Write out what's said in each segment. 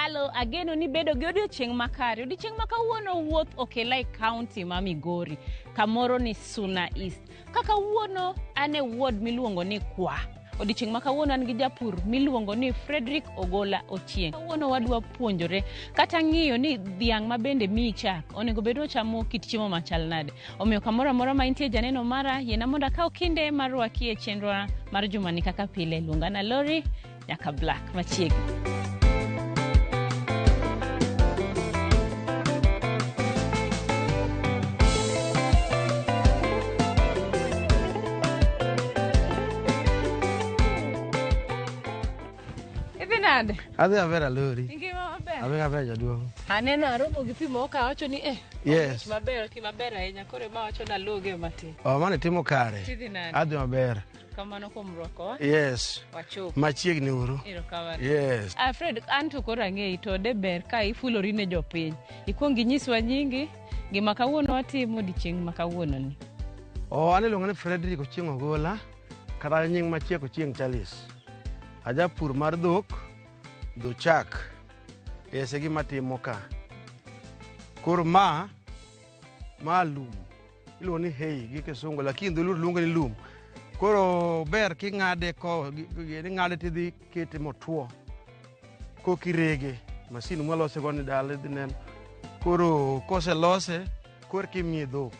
Kyalo, ageno ni bedo gi odiochieng' makare. Odiochieng' ma kawuono wuoth okela e kaunti ma Migori, kamoro ni Suna East. Ka kawuono an e ward miluongo ni Kwa. Odiochieng' ma kawuono an gi japur miluongo ni Frederick Ogola Ochieng'. Kawuono wadwa puonjore kata ng'iyo ni dhiang' ma bende miyi chak onego bed ni ochamo kit chiemo machal nade. Omiyo kamoro amora ma intie janeno mara, yiena mondo akaw kinde mar rwaki e chenro mar jumani kaka pile. Luonga na Lori nyaka Black machiegni. Idhi nade? Adhi maber Alori. Ingima maber? Adhi maber jaduong'. Aneno aromo gi pi moko awacho ni eh Yes. maber oti maber ahinya koro ema awacho naloge matin. Oh, mano itimo kare. Tidhi nade? Adhi maber. Kamano kuom rwakowa. Yes. Wachopo. Machiegni uru. Erokamano. Yes. Alfred, an to koro ang'eyi to de ber ka ifulori ne jopiny. Ikwong inyiswa nyingi, gima kawuono watimo odiechieng' ma kawuono ni. Oh, an iluonga ni Frederick Ochieng' Ogola, kata nying machiek Ochieng' Charles. Ajapur mar dhok, dho chak. Yes, e gima atimo ka. Koro ma lum. Iluongo ni hay gi kisungu, lakini dholuo luongo ni lum. Koro ber king'ade ko ing'ade tidhi kete motwo. Kokirege, masin mwalose go ni dala idhi neno. Koro koselose, koro kimiye dhok.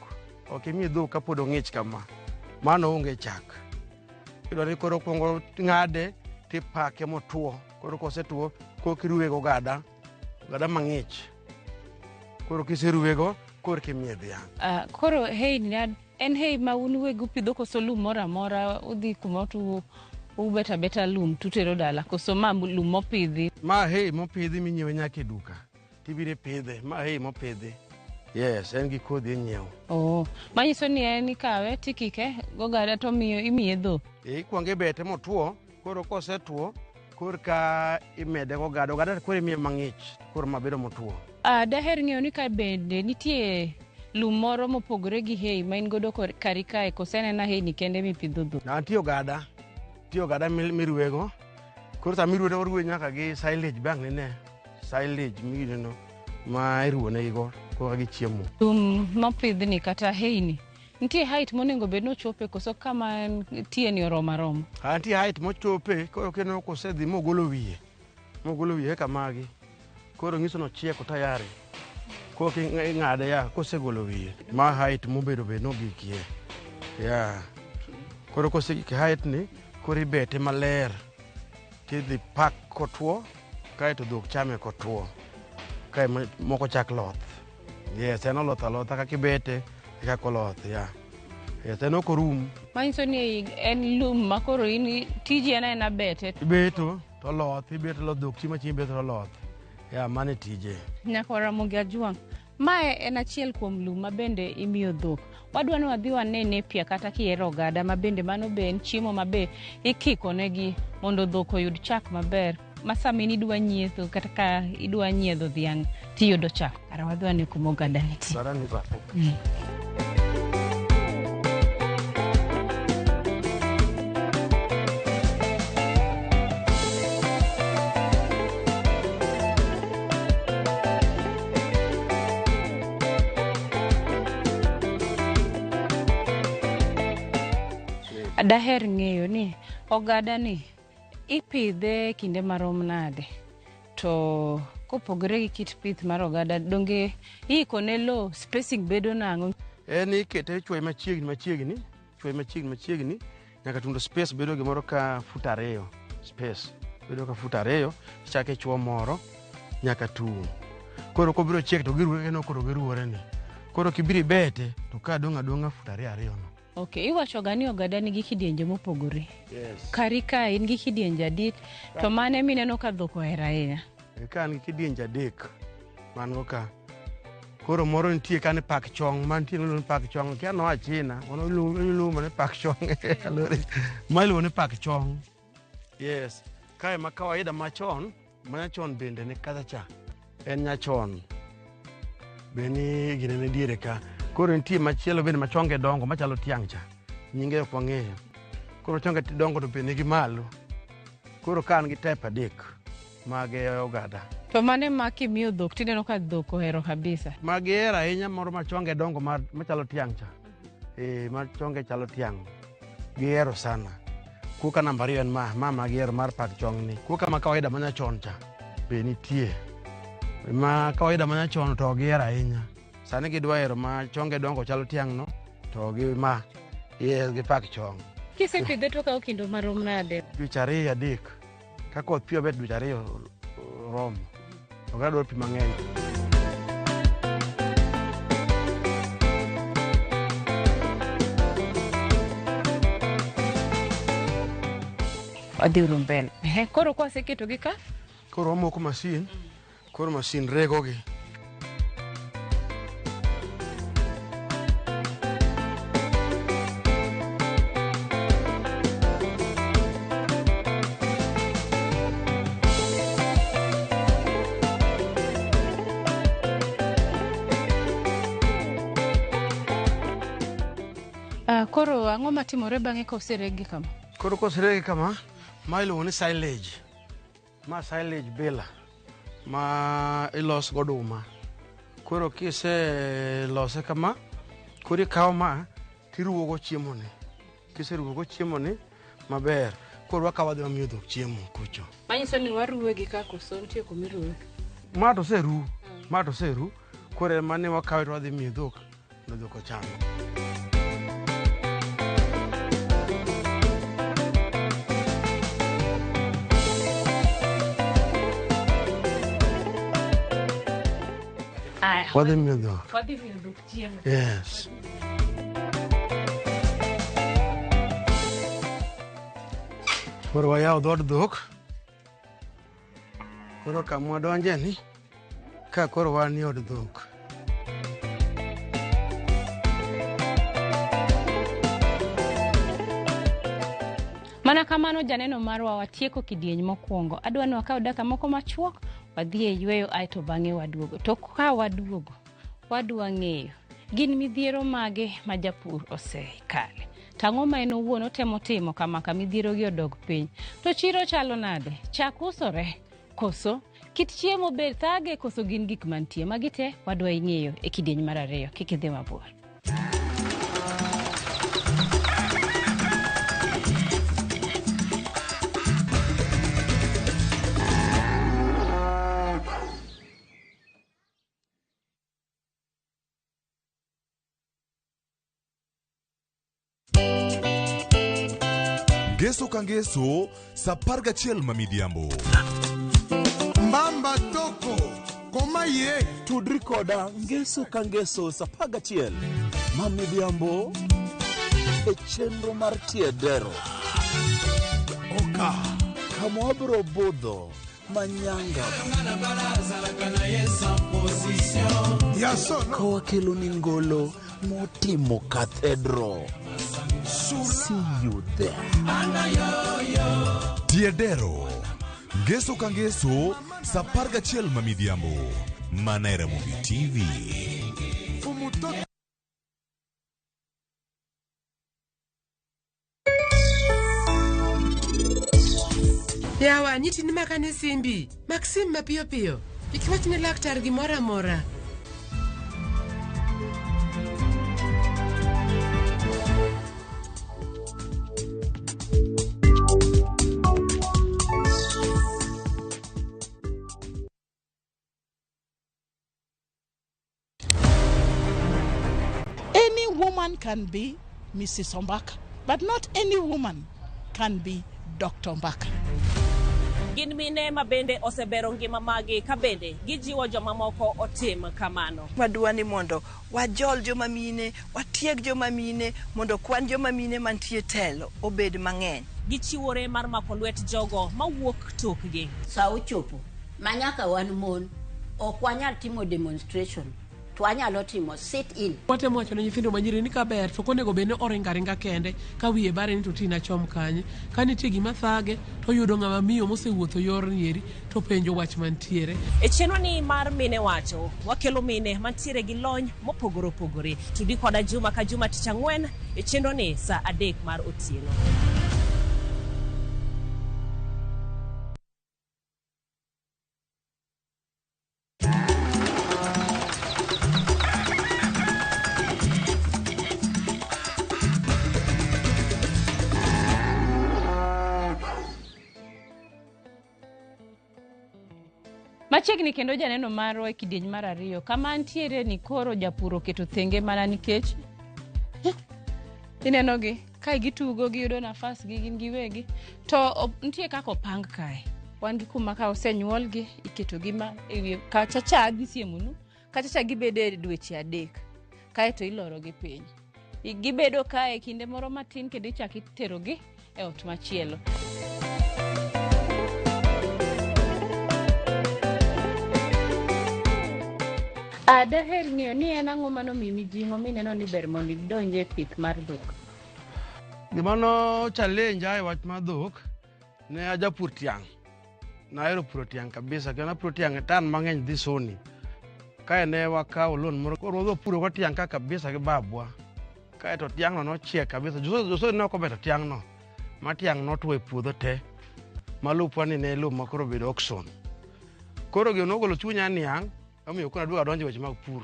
Ok imiye dhok kapod ong'ich kama. Mano onge chak. Idwa ni koro kwongo ng'ade tipake motwo. Koro kosetwo, kokiruwe gogada, ogada mang'ich. Koro kiseruwego, koro kimiye dhiang'. Koro hay ni en hay ma un uwegi upidho koso lum moro amora udhi kumoro to ubet abeta lum tutero dala koso ma lum mopidhi? Ma hay mopidhi minyiewe nyaka e duka. Tibiro ipidhe, ma hay mopidhi. Yes, en gi kodhi inyiewo. Oh, manyiso ni en ikawe tikike gogada to miyo imiye dhok. Ikwongo ibete motwo, koro kosetwo, koro ka imede gogada, ogada koro imiye mang'ich, koro mabedo motwo. Daher ng'eyo ni ka bende nitie lum moro mopogore gi hay ma in godo kari kae koso en ena hay ni kende mipidho dhok? Nitie ogada, nitie ogada miruwego. Koro sama iruwe to oruwe nyaka gi silage bang' nine, silage migineno ma iruwonegigo koka gichiemo. Lum mopidhni kata hay ni, nitie height monego bed ni ochope koso kama tie ni oromo aroma? Nitie height mochope, koro kineno kosedhi mogolo wiye. Mogolo wiye kaka magi. Koro nyiso ni ochieko tayari. Koro ing'ade ya kosegolo wiye. Ma height mobedo bed nogikie. Yeah. Koro kosegik height ni, koro ibete maler. Tidhi pak kotwo, kaeto dhok chame kotwo. Kae moko chak loth. Yes, en oloth alotha kaka ibete, e kaka oloth, yeah. Yes, en ok orum. Manyiso ni en lum ma koro in tiji en aena bete. Ibeto to oloth, ibeto to dhok chiemo achiema ibeto to oloth. Yeah, mano e tije. Nyaka Ramogi Ajwang'. Mae en achiel kuom lum ma bende imiyo dhok. Wadwa ni wadhi wane nepia kata kihero ogada ma bende mano be en chiemo ma be ikiko negi mondo dhok oyud chak maber. Ma sama in idwa nyietho kata ka idwa nyiedho dhiang' tiyudo chak. Kara wadhi wane kuma ogada nitie. Ogada ni bathe. Daher ng'eyo ni ogada ni ipidhe kinde marom nade? To kopogore gi kit pith mar ogada, donge iiko ne lowo, spacing bedo nang'o? En ikete ichwoye machiegni machiegni, ichwoye machiegni machiegni, nyaka tundo space bedo gimoro ka fut 2. Space bedo ka fut 2, ichako ichwo moro nyaka tung'. Koro kobiro chiek to giruwore kendo koro giruwore ni. Koro kibiro ibete to ka dong' adong'a fut 2 2 no. Okay, iwacho ga ni ogada nigi kidienje mopogore. Yes. Kari ka in gi kidienje adi to mane mineno ka dhok ohero ahinya? Ka an gi kidienje 3 man go ka. Koro moro nitie ka ni pak chong, mantie miluongo ni pak chong, kia noa China, mano iluongo ni pak chong. Ma iluongo ni pak chong. Yes. Kae ma kawaida machon, ma nyachon bende ni kacha cha. En nyachon. Be ni gine ne diere ka. Koro nitie machielo bende machonge dongo machalo tiang' cha. Nyinge ok wang'eyo. Koro chonge dongo to be nigi malo. Koro ka an gi type 3 mag ogada. To mane ma kimiyo dhok tineno ka dhok ohero kabisa. Ma gihero ahinya moro ma chonge dongo machalo tiang' cha. Eh, ma chonge chalo tiang'. Gihero sana. Kuka namba ariyo en ma, ma gihero mar pak chong ni. Kuka ma kawaida ma nyachon cha be nitie. Ma kawaida ma nyachon to ok gihero ahinya. Sani gidwa hero ma chonge dongo chalo tiang' no to gi ma yes, gi pak chong. Kisepidhe to okawo kinde marom nade? Dweche ariyo adek. Ka koth chwe bet dweche ariyo romo. Ok adwar pi mang'eny. Wadhi uru mbele. Ehe, koro kwaseketogi ka Koro wamoko masin, koro masin regogi. Koro ang'o matimore bang'e ka oseregi kama? Koro koseregi kama, ma iluongo ni silage. Ma silage bela ma ilos go oduma. Koro kiselose kama, koro ikawo ma tiruwo go chiemo ni. Kiseruwo go chiemo ni maber, koro wakawo wadhi wamiyo dhok chiemo kucho. Manyiso ni waruwe gi ka koso nitie kumiruwe? Ma to oseru, ma to oseru. Koro ema ni wakawe to wadhi miyo dhok mondo dhok ocham. Aya. Wadhi miyo dhok. Wadhi miyo dhok chiemo. Yes. Koro wayawo dhood dhok. Koro kama wadonje ni, ka koro wan e od dhok. Mana kamano janeno marwa watieko kidieny mokwongo. Adwa ni wakaw dakika moko machuok wadhi e yweyo aeto bang'e waduogo. To ka waduogo, wadwa ng'eyo gin midhiero mage ma japur osekale. To ang'o ma en owuon otemo timo kamaka midhierogi odog piny. To chiro chalo nade? Chak usore koso? Kit chiemo be thage koso gin gik mantie? Magi te wadwa ng'eyo e kidieny mar ariyo. Kik idhi mabor. Ngeso ka ngeso sa 11 ma midhiambo. Mbamba toko koma ye. Tudri koda ngeso ka ngeso sa 11 ma midhiambo e chenro mar Tiedero. Oka. Kama wabiro budho manyanga. Ya solo. Ka wakelo ni ngolo motimo cathedral. See you there. Tiedero. Ngeso ka ngeso sa 11 ma midhiambo. Mana e Ramogi TV. Fumutoto. Yawa, nyiti ni makane simbi. Mak sim mapiyo piyo. Kik iwach ne laktar gimoro amora. Any woman can be Mrs. Ombaka, but not any woman can be Dr. Ombaka. Gin mine ma bende osebero ngima magi ka bende gijiwo jomamoko otim kamano. Wadwa ni mondo wajol joma mine, watieg joma mine, mondo kwan joma mine mantie telo obed mang'eny. Gichiwore mar mako lwet jogo mawuok tokgi. Sa ochopo ma nyaka wan mon ok wanyal timo demonstration to wanyalo timo sit in. Watemo wacho ne nyithindo manyiri ni kaber to ok onego bed ni oringo aringa kende ka wiye bare ni to tina chom kanye. Ka nitie gima thage to oyudo ng'ama miyo mosewuotho yorni eri to penjo wach mantiere. E chenro ni mar Mine Wacho, wakelo mine mantiere gi lony mopogore opogore. Tudi koda juma ka juma tich ang'wen e chenro ni sa 3 mar otieno. Machiegni kendo janeno marwa e kidieny mar ariyo kama antiere ni koro japur oketo thenge mana nikech inenogi kae gitugo giyudo nafas gi gin giwegi to nitie kaka opang kae wan gi kuma ka osenyuolgi iketogi ma e wiye kacha cha adhi siemonu kacha cha gibedo e dweche 3 kaeto ilorogi piny gibedo kae kinde moro matin kendo ichako iterogi e ot machielo. Daher ng'eyo ni en ang'o manomiyi mijing'o mineno ni ber mondo idonj e pith mar dhok? Gima no challenge e wach mar dhok, ne ajapur tiang'. Nahero puro tiang' kabisa, kendo napuro tiang' e tan mang'eny dhi Sony. Kae ne wakawo loan moro, koro wadhi wapuro go tiang' ka kabisa gi babwa. Kaeto tiang'no nochiek kabisa, Josoni ne ok obeto tiang'no, ma tiang' notwo e puodho te. Ma lupwa ni ne lo ma koro obedo auction. Koro gino nogolo chunya niang', omiyo koro aduogo adonjo e weche mag pur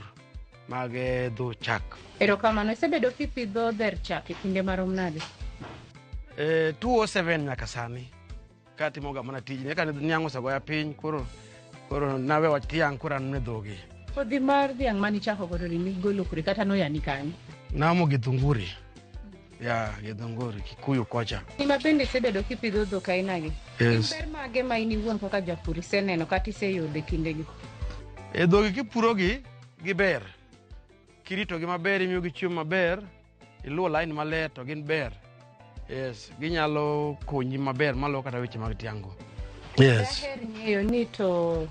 mag dho chak. Erokamano. Isebedo kipidho dher chak e kinde marom nade? 2007 nyaka sani katimoga mana tijni. Eka niang' osegoya piny, koro nawe wach tiang' koro an e dhogi. Kodhi mar dhiang' manichako godo ni nigolo kure kata noyani kanye? Naomo Githunguri. Ya, Githunguri, Kikuyu kocha. Ima bende isebedo kipidho dhok ainagi? Yes. Gin ber mage ma in iwuon kaka japur iseneno kata iseyudo e kindegi? E dhogi kipurogi giber. Kiritogi maber, imiyogi chiemo maber, iluwo line maler to gin ber. Yes, ginyalo konyi maber maloyo kata weche mag tiang'go. Yes. Daher ng'eyo ni to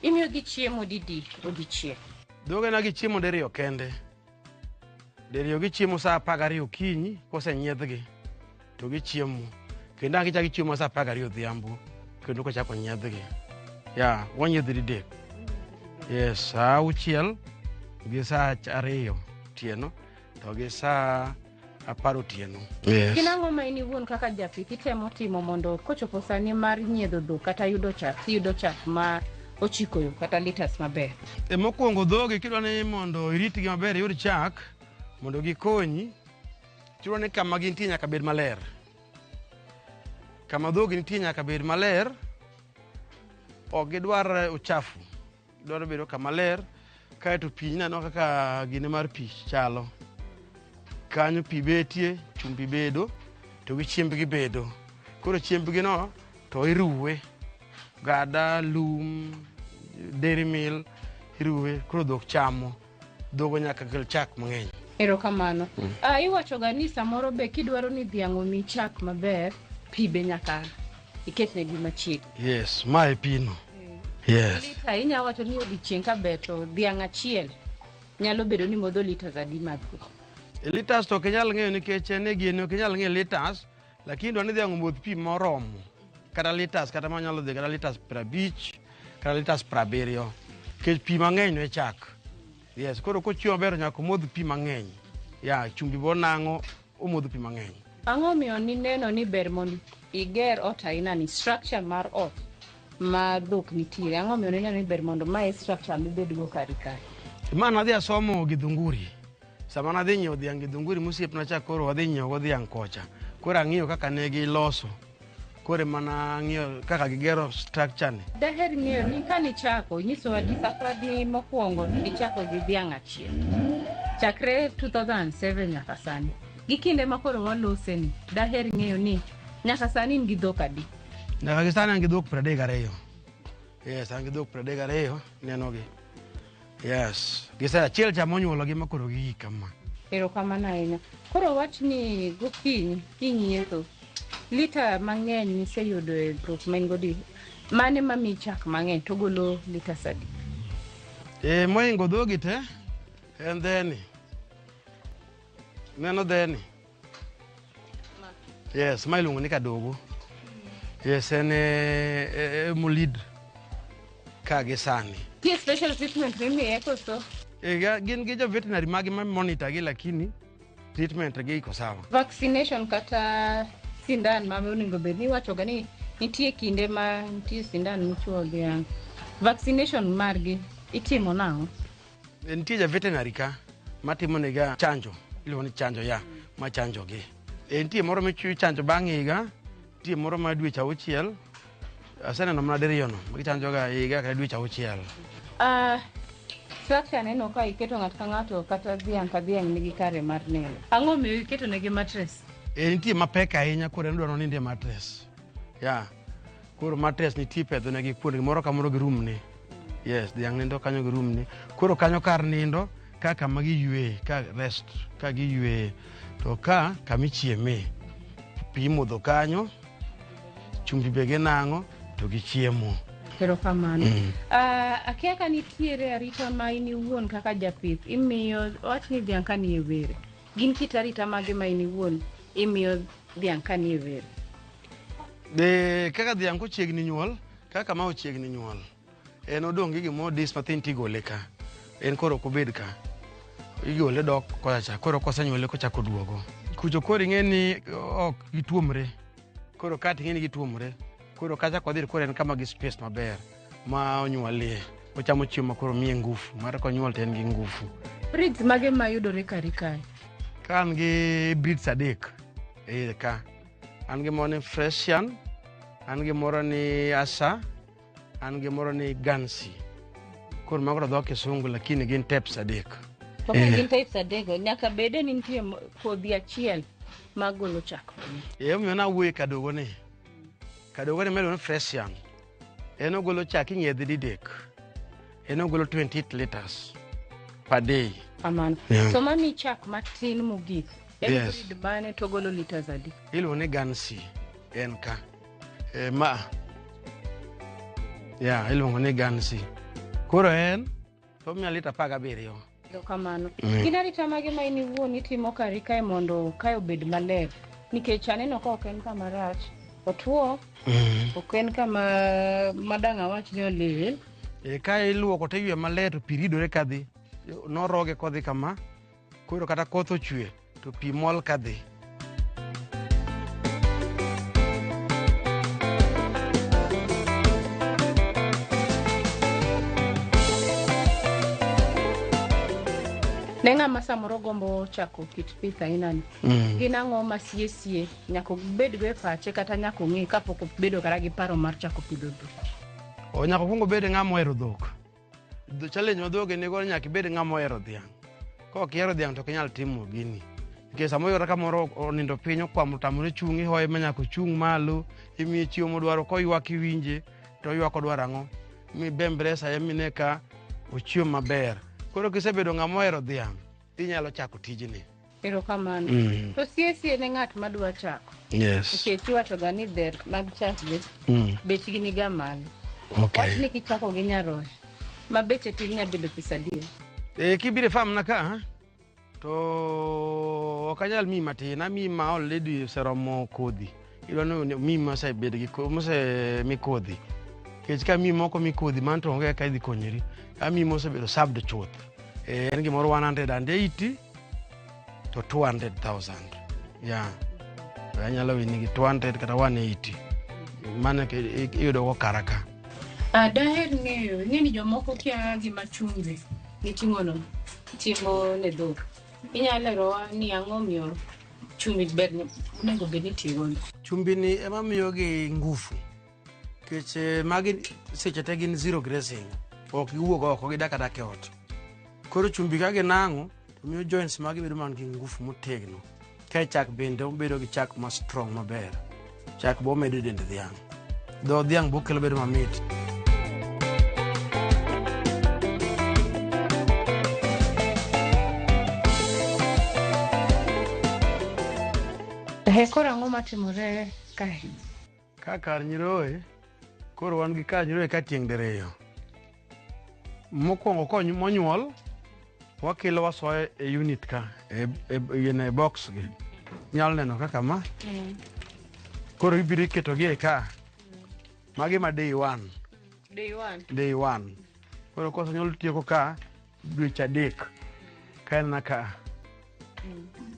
imiyogi chiemo didi odiechieng'? Dhogena gichiemo diriyo kende. Diriyo gichiemo saa 12 okinyi kosenyiedhgi to gichiemo. Kendo ang' gichako gichiemo saa 12 odhiambo kendo kochako nyiedhgi. Ya, wanyiedho didek. Yes, saa 6 gi saa 2 otieno to gi saa 10 otieno. Yes. Gin ang'o ma in iwuon kaka japith itemo timo mondo kochopo sani mar nyiedho dhok kata yudo chak, iyudo chak ma ochiko yo kata litas maber? E mokwongo dhogi kidwa ni mondo iritgi maber iyud chak mondo gikonyi, chuno ni kama gintie nyaka bed maler. Kama dhogi nitie nyaka bed maler, ok gidwar uchafu, gidwaro bedo kama ler. Kaeto pi ineno kaka gine mar pi chalo. Kanyo pi betie, chumbi bedo, to gi chiembgi bedo. Koro chiembgi no to iruwe. Gada, lum, dairy meal, iruwe, koro dhok chamo. Dhogo nyaka kel chak mang'eny. Erokamano. Iwachoga ni samoro be kidwaro ni dhiang' omiyi chak maber, pi be nyaka iketnegi machiegni. Yes, mae e pino. Yes. Lita inya wacho ni odiechieng' ka ber to dhiang' achiel nyalo bedo ni modho litas adi mag pi? Litas to ok inyal ng'eyo nikech en e gini ok inyal ng'eyo litas, lakini dwa ni dhiang' omodh pi moromo. Kata litas, kata manyalo dhi kata litas 50, kata litas 70. Nikech pi mang'eny e chak. Yes, koro kochiemo maber nyaka omodh pi mang'eny. Ya, chumbi bo nang'o omodho pi mang'eny. Ang'o omiyo nineno ni ber mondo iger ot aina ni, structure mar ot ma dhok nitiere? Ang'o omiyo nineno ni ber mondo mae structure mibedgo kari kae? Ma nadhi asomo Githunguri. Sama nadhi nyiewo dhiang' Githunguri mosiepna cha koro wadhi nyiewo go dhiang' kocha. Koro ang'iyo kaka ne giloso. Koro ema nang'iyo kaka gigero structure ni. Daher ng'eyo ni kanichako, inyisowa ni safari mokwongo nichako gi dhiang' achiel. Chakre 2007 nyaka sani. Gi kinde ma koro walose ni, daher ng'eyo ni nyaka sani in gi dhok adi? Nyaka gi sani an gi dhok 32. Yes, an gi dhok 32, inenogi. Yes, gi sa achiel cha monyuologi ma koro gigik kama. Erokamano ahinya. Koro wach ni gokinyi kinyietho, lita mang'eny miseyudo e dhok ma in godo, mane mamiyi chak mang'eny to golo litas adi? Mohingo dhogi te en dheni. Neno dheni? Yes, ma iluongo ni kadogo. Yes, en e molid ka gi sani. Nitie special treatment mimiye koso? Gin gi jo veterinary magi ma monitor gi, lakini treatment gi iko sawa. Vaccination kata sindan ma onego bed ni iwachoga ni nitie kinde ma nitie sindan michuo dhiang'. Vaccination margi itimo nang'o? Nitie ja veterinary ka matimo nega chanjo, iluongo ni chanjo ya, ma chanjo gi. Nitie moro michiwo chanjo bang' higa, nitie moro ma dweche 6, Aseneno mana diriyo no, ma gichanjoga higa kata dweche 6. Structure aneno ka iketo ng'ato ka ng'ato kata dhiang' ka dhiang' nigi kare mar nindo. Ang'o omiyo iketo negi mattress? E, nitie mapek ahinya koro en dwaro ni nitie mattress. Ya. Koro mattress nitie ipedho negi kuondgi moro ka moro gi room ne. Yes, dhiang' nindo kanyo gi room ne. Koro kanyo kar nindo, ka kama giyueye, ka rest, ka giyueye. To ka kama ichieme. Pi imodho kanyo, chumbi be ginang'o to gichiemo. Erokamano. Akia ka nitiere arita ma in iwuon kaka japith imiyo wach ni dhiang' ka nie were. Gin kit arita mage ma in iwuon imiyo dhiang' ka nie were? Be kaka dhiang' kochiegni nyuol, kaka ma ochiegni nyuol, en odong' gi gimoro dis mathin tigole ka. En koro ok obed ka. Igole dok kocha cha. Koro kosenyuole kochako duogo. Kucho koro ing'e ni ok gituomre. Koro ka ting'e ni gituomre. Koro kacha kodhi koro en kama gi space maber ma onyuolie. Ochamo chiemo ma koro miye ngufu. Mar konyuol to en gi ngufu. Breeds mage ma yudore kari kae? Ka an gi breeds 3 e iye ka. An gi moro ni Fresian, an gi moro ni Asa, an gi moro ni Gansi. Koro mago to dho kisungu lakini gin types 3. To ka gin types 3 nyaka bede ni nitie kodhi achiel magolo chak. Omiyo nawuoyo e kadogo ni. Kadogo ni miluongo ni Fresian. En ogolo chak inyiedhe didek. En ogolo 28 liters per day. Kamano. Yeah. So mami chak matin mogik. En Yes. breed mane to ogolo liters adi? Iluongo ni Gansi. En ka. Ma. Ya, iluongo ni Gansi. Koro en to omiya lita 17. Erokamano. Gin arita mage ma in iwuon itimo kari kae mondo kae obed maler? Nikech aneno ka ok en kama rach. Otuo, ok en kama madang' awach ni olil. Ka iluoko to iywe maler to pi ridore kadhi. Noroge kodhi kama. Koro kata koth ochwe to pi mol kadhi. Ne ng'ama samoro gombo chako kit pith aina ni. Gin ang'o ma sie sie nyaka obedgo e pache kata nyaka ong'e kapok obedo kata gi paro mar chako pidho dhok? Nyaka okuong obed ng'ama ohero dhok. Challenge ma dhok nigo nyaka ibed ng'ama ohero dhiang'. Ka ok ihero dhiang' to ok inyal timo gini. Nikech samoro iyudo ka moro onindo piny okwamo otamore chung' ihoye ma nyaka ochung' malo, imiye chiemo modwaro, koywak iwinje, to oywak odwaro ang'o. Mibembre saye mine ka ochiemo maber. Koro kisebedo ng'ama ohero dhiang', inyalo chako tijni. Erokamano. To sie ne ng'at madwa chako. Yes. Nikech iwacho ga ni dher mag chak gi bechgi niga malo. Okay. Wach ni kichako gi nyaroya, ma beche tin nya bedo pesa adi? Kibiro e farm na ka, to ok anyal miyi matin, amiyi ma already oseromo kodhi. Idwa ni miyi mosebet gi mosemi kodhi. Nikech ka miyi moko mi kodhi mano to onge kaka idhi konyori. Amiyi mosebedo served chuth. En gimoro 180 to 200,000. Yeah. Anyalo weni gi 200 kata 180. Mano iyudo go kara ka. Daher ng'eyo, ing'e ni jomoko kia gima chumbi miting'ono timo ne dhok. Inyalo lerowa ni ang'o miyo chumbi ber onego bed ni itiyogo? Chumbi ni ema miyo gi ngufu. Nikech magi seche te gin zero grazing. Ok giwuog oko, gidak adaka e ot. Koro chumbi ka ginang'o, to miyo joints magi bedo man gi ngufu motegno. Kae chak bende obedo gi chak ma strong maber. Chak bo medo e dend dhiang'. Dho dhiang' bo kelo bedo mamit. Koro ang'o matimore kae? Ka kar nyiroye, koro wan gi kar nyiroye ka tieng' diriyo. Mokwongo monyuol, wakelo wasoye e unit ka, e box gi. Inyalo neno kaka ma. Koro ibiro iketogi e ka. Magi ma day 1. Day 1. Day 1. Koro kosenyuol tieko ka dweche 3. Ka en na ka.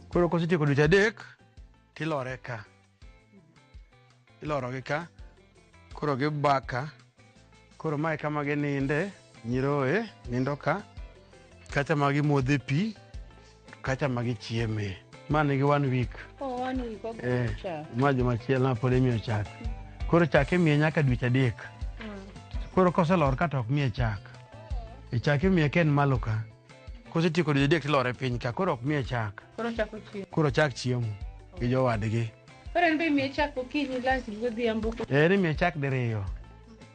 Koro kosetieko dweche 3, tilore ka. Ilorogi ka. Koro gibaka. Koro mae kama gininde, nyiroye nindo ka. Kacha ma gimodhe pi, kacha ma gichieme. Ma nigi 1 week. Oh, 1 week ogolo chak. Ma juma achiel ma pod imiyo chak. Koro chak imiye nyaka dweche 3. Koro koselor ka to ok miye chak. E chak imiye ka en malo ka. Kosetieko dweche 3 tilore piny ka, koro ok miye chak. Koro chako chiemo. Koro chak chiemo gi jowadgi. Koro en be imiye chak okinyi, lunch gi godhiambo. En imiye chak diriyo.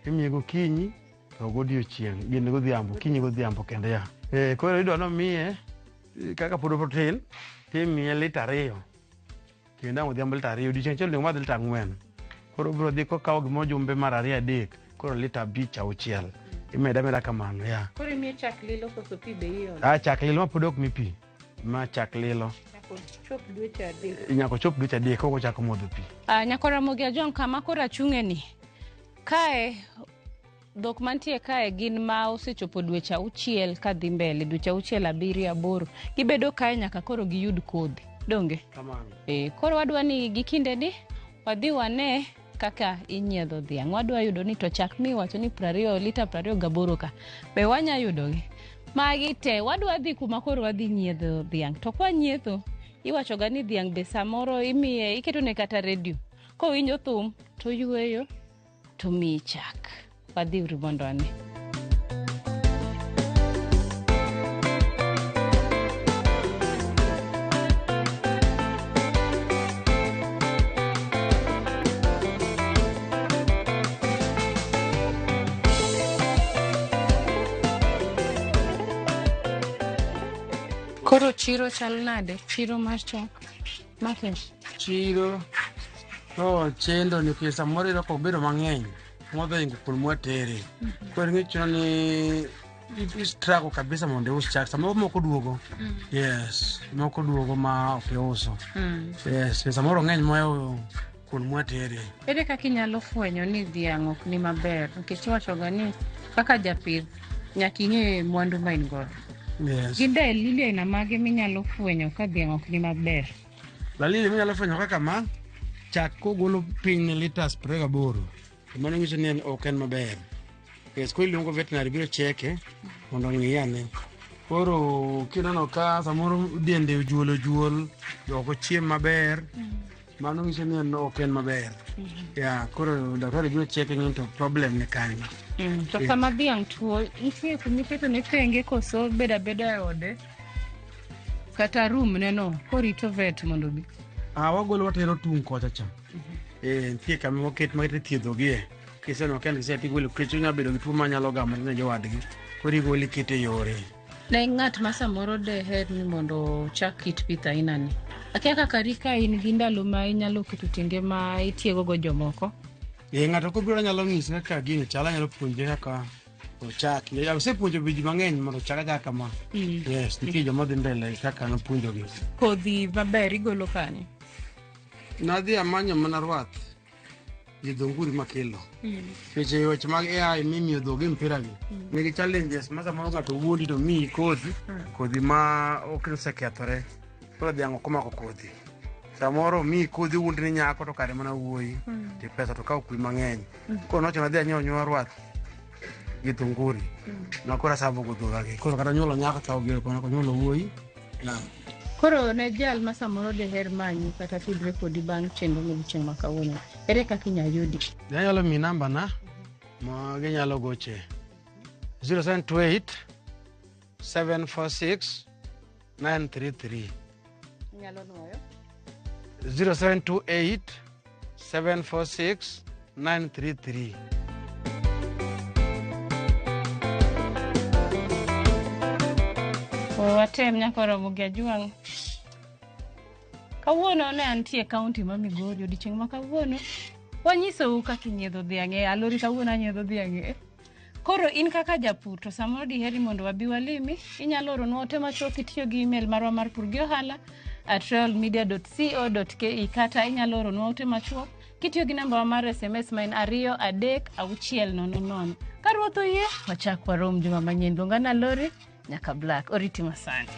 Imiye gokinyi to godiochieng' gin godhiambo, okinyi godhiambo kende ya. Eh, koro idwa nomiye kaka pod otin timiye lita 2. Kendo ang' odhiambo lita 2, odiochieng' achiel onego omadh lita 4. Koro obiro dhi kokawo gimoro jumbe mar 2 3, koro lita 5 6. Imeda ameda kamano ya. Koro imiye chak lilo koso pi be iolo? Ah, chak lilo ma pod ok mi pi. Ma chak lilo. Nyaka ochop dweche 3. Nyaka ochop dweche 3 koka ochako modho pi. Ah, nyako Ramogi Ajwang' kama koro achung'e ni. Kae dhok mantie kae gin ma osechopo dweche 6 kadhi mbele, dweche 6, 7, 8. Gibedo kae nyaka koro giyud kodhi. Donge? Kamano. Koro wadwa ni gi kinde ni wadhi wane kaka inyiedho dhiang'. Wadwa yudo ni to chak miwacho ni 20 lita 28 ka. Be wanya yudogi? Magi te wadwa dhi kuma koro wadhi nyiedho dhiang'. To kwa nyietho iwacho ga ni dhiang' be samoro imiye iketone kata redio. Kowinjo thum to oyueyo to miyi chak. Wadhi uru mondo ane. Koro chiro chal nade? Chiro mar chak? Martin. Chiro to chendo nikech samoro iyudo ka obedo mang'eny modho ingo kuond mwatere. Koro ing'e chuno ni i struggle kabisa mondo ius chak. Samoro moko duogo. Yes, moko duogo ma ok iuso. Yes, samoro ng'eny mohewo kuond mwatere. Ere kaka inyalo fwenyo ni dhiang' ok ni maber? Nikech iwachoga ni kaka japith nyaka ing'e mwandu ma in godo. Yes. Gin dalili aina mage minyalo fwenyo ka dhiang' ok ni maber? Dalili minyalo fwenyo kaka ma, chak kogolo piny ne litas 28, to mano nyiso ni en ok en maber. Yes, koro iluongo veterinary biro cheke mondo ong'i ane. Koro kineno ka samoro dende ojuol ojuol, ok ochiem maber, mano nyiso ni en ok en maber. Yeah, koro daktari biro cheke ng'i to problem ni kanyo. To sama dhiang' tuo, nitie kuma iketo ne tenge koso bedo abeda e ode? Kata room ne no, korito vet mondo obi. Ah, wagolo watero tung' kocha cha. Nitie kama oket ma ithiedhogie. Kiseneno ka en gi tigolo nikech onyalo bedo gi tuo manyalo gamo ne jowadgi. Koro igole ikete yore. Ne ng'at ma samoro deher ni mondo ochak kit pith aina ni. Akia kaka ri ka in gi ndalo ma inyalo keto tenge ma itiego go jomoko. Ng'ato kobiro anyalo nyise kaka gini chalo, anyalo puonje kaka ochak. Asepuonjo ji mang'eny mondo ochak achaka kama. Yes, nitie joma dhi mbele kaka napuonjogi. Kodhi maber igolo kanye? Nadhi amanyo mana rwath gi dhonguri makelo. Weche weche mag AI mimiyo dhok gi mpira gi nigi challenges ma samoro ng'ato wuondi to miyi kodhi, kodhi ma ok osekethore. Koro dhiang' ok omako kodhi. Samoro omiyi kodhi owuondi ni nyako to kare mana wuoyi. Ti pesa to kawo kwi mang'eny. Koro nochuno adhi anyiew anyiewa rwath gi dhunguri. Ma koro asavo go dhoga gi. Koro kata nyuolo nyako to kawo kono konyuolo wuoyi. Naam. Koro ne jal ma samoro deher manyi kata tudre kodi bang' chenro modiochieng' ma kawuono, ere kaka inyalo yudi? Anyalo miyi namba na ma ginyalo goche. 0728 746 933. Inyalo nuoyo? 0728 746 933. Watem nyako Ramogi Ajwang'. Kawuono ne antie kaunti ma Migori odiochieng' ma kawuono. Wanyisou kaka inyiedho dhiang' e alori kawuono anyiedho dhiang' e. Koro in kaka japur to samoro diheri mondo wabi walimi, inyalo oronwa ote machuok kitiyo gi email marwa mar pur gi ohala at royalmedia.co.ke kata inyalo oronwa ote machuok kitiyo gi namba wa mar SMS ma en 2 3 6 0 0. Ka ruoth oyie, wachak warom juma manyien. Luonga na Lori nyaka Black. Oriti masani.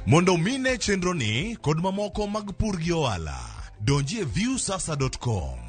Mondo mine chenro ni kod mamoko mag pur gi ohala, donji e viusasa.com.